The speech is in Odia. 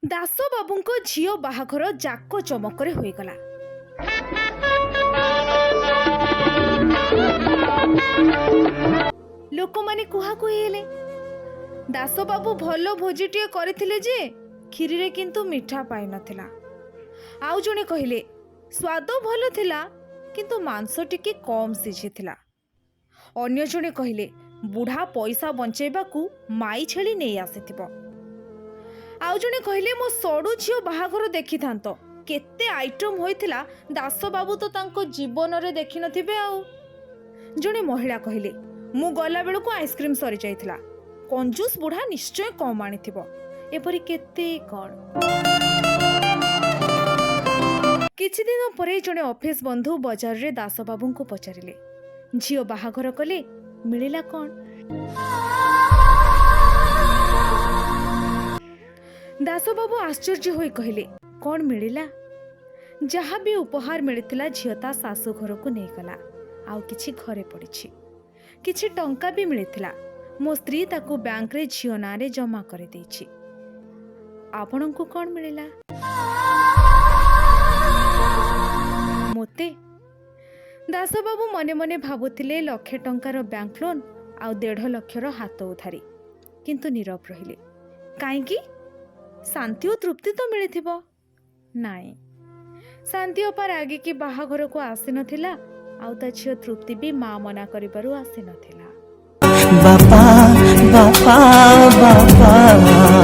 ଦାସବାବୁଙ୍କ ଝିଅ ବାହାଘର ଜାକ ଚମକରେ ହୋଇଗଲା। ଲୋକମାନେ କୁହାକୁହି ହେଲେ, ଦାସବାବୁ ଭଲ ଭୋଜିଟିଏ କରିଥିଲେ ଯେ, କ୍ଷୀରିରେ କିନ୍ତୁ ମିଠା ପାଇନଥିଲା। ଆଉ ଜଣେ କହିଲେ, ସ୍ୱାଦ ଭଲ ଥିଲା, କିନ୍ତୁ ମାଂସ ଟିକେ କମ୍ ସିଝିଥିଲା। ଅନ୍ୟ ଜଣେ କହିଲେ, ବୁଢ଼ା ପଇସା ବଞ୍ଚେଇବାକୁ ମାଇ ଛେଳି ନେଇ ଆସିଥିବ। ଆଉ ଜଣେ କହିଲେ, ମୋ ସଡ଼ୁ ଝିଅ ବାହାଘର ଦେଖିଥାନ୍ତ, କେତେ ଆଇଟମ୍ ହୋଇଥିଲା, ଦାସବାବୁ ତ ତାଙ୍କ ଜୀବନରେ ଦେଖିନଥିବେ। ଆଉ ଜଣେ ମହିଳା କହିଲେ, ମୁଁ ଗଲାବେଳକୁ ଆଇସ୍କ୍ରିମ୍ ସରିଯାଇଥିଲା, କଞ୍ଜୁସ ବୁଢ଼ା ନିଶ୍ଚୟ କମ୍ ଆଣିଥିବ। ଏପରି କେତେ କ'ଣ। କିଛି ଦିନ ପରେ ଜଣେ ଅଫିସ ବନ୍ଧୁ ବଜାରରେ ଦାସବାବୁଙ୍କୁ ପଚାରିଲେ, ଝିଅ ବାହାଘର କଲେ, ମିଳିଲା କ'ଣ? ଦାସବାବୁ ଆଶ୍ଚର୍ଯ୍ୟ ହୋଇ କହିଲେ, କ'ଣ ମିଳିଲା? ଯାହା ବି ଉପହାର ମିଳିଥିଲା, ଝିଅ ତା ଶାଶୁ ଘରକୁ ନେଇଗଲା, ଆଉ କିଛି ଘରେ ପଡ଼ିଛି। କିଛି ଟଙ୍କା ବି ମିଳିଥିଲା, ମୋ ସ୍ତ୍ରୀ ତାକୁ ବ୍ୟାଙ୍କରେ ଝିଅ ନାଁରେ ଜମା କରିଦେଇଛି। ଆପଣଙ୍କୁ କ'ଣ ମିଳିଲା? ମୋତେ? ଦାସବାବୁ ମନେ ମନେ ଭାବୁଥିଲେ, ଲକ୍ଷେ ଟଙ୍କାର ବ୍ୟାଙ୍କ ଲୋନ୍ ଆଉ 1.5 ଲକ୍ଷର ହାତ ଉଧାରି। କିନ୍ତୁ ନୀରବ ରହିଲେ। କାହିଁକି? ଶାନ୍ତି ଓ ତୃପ୍ତି ତ ମିଳିଥିବ? ନାଇଁ, ଶାନ୍ତି ଅପା ରାଗିକି ବାହାଘରକୁ ଆସିନଥିଲା, ଆଉ ତା ଝିଅ ତୃପ୍ତି ବି ମା ମନା କରିବାରୁ ଆସିନଥିଲା। ବାପା, ବାପା, ବାପା।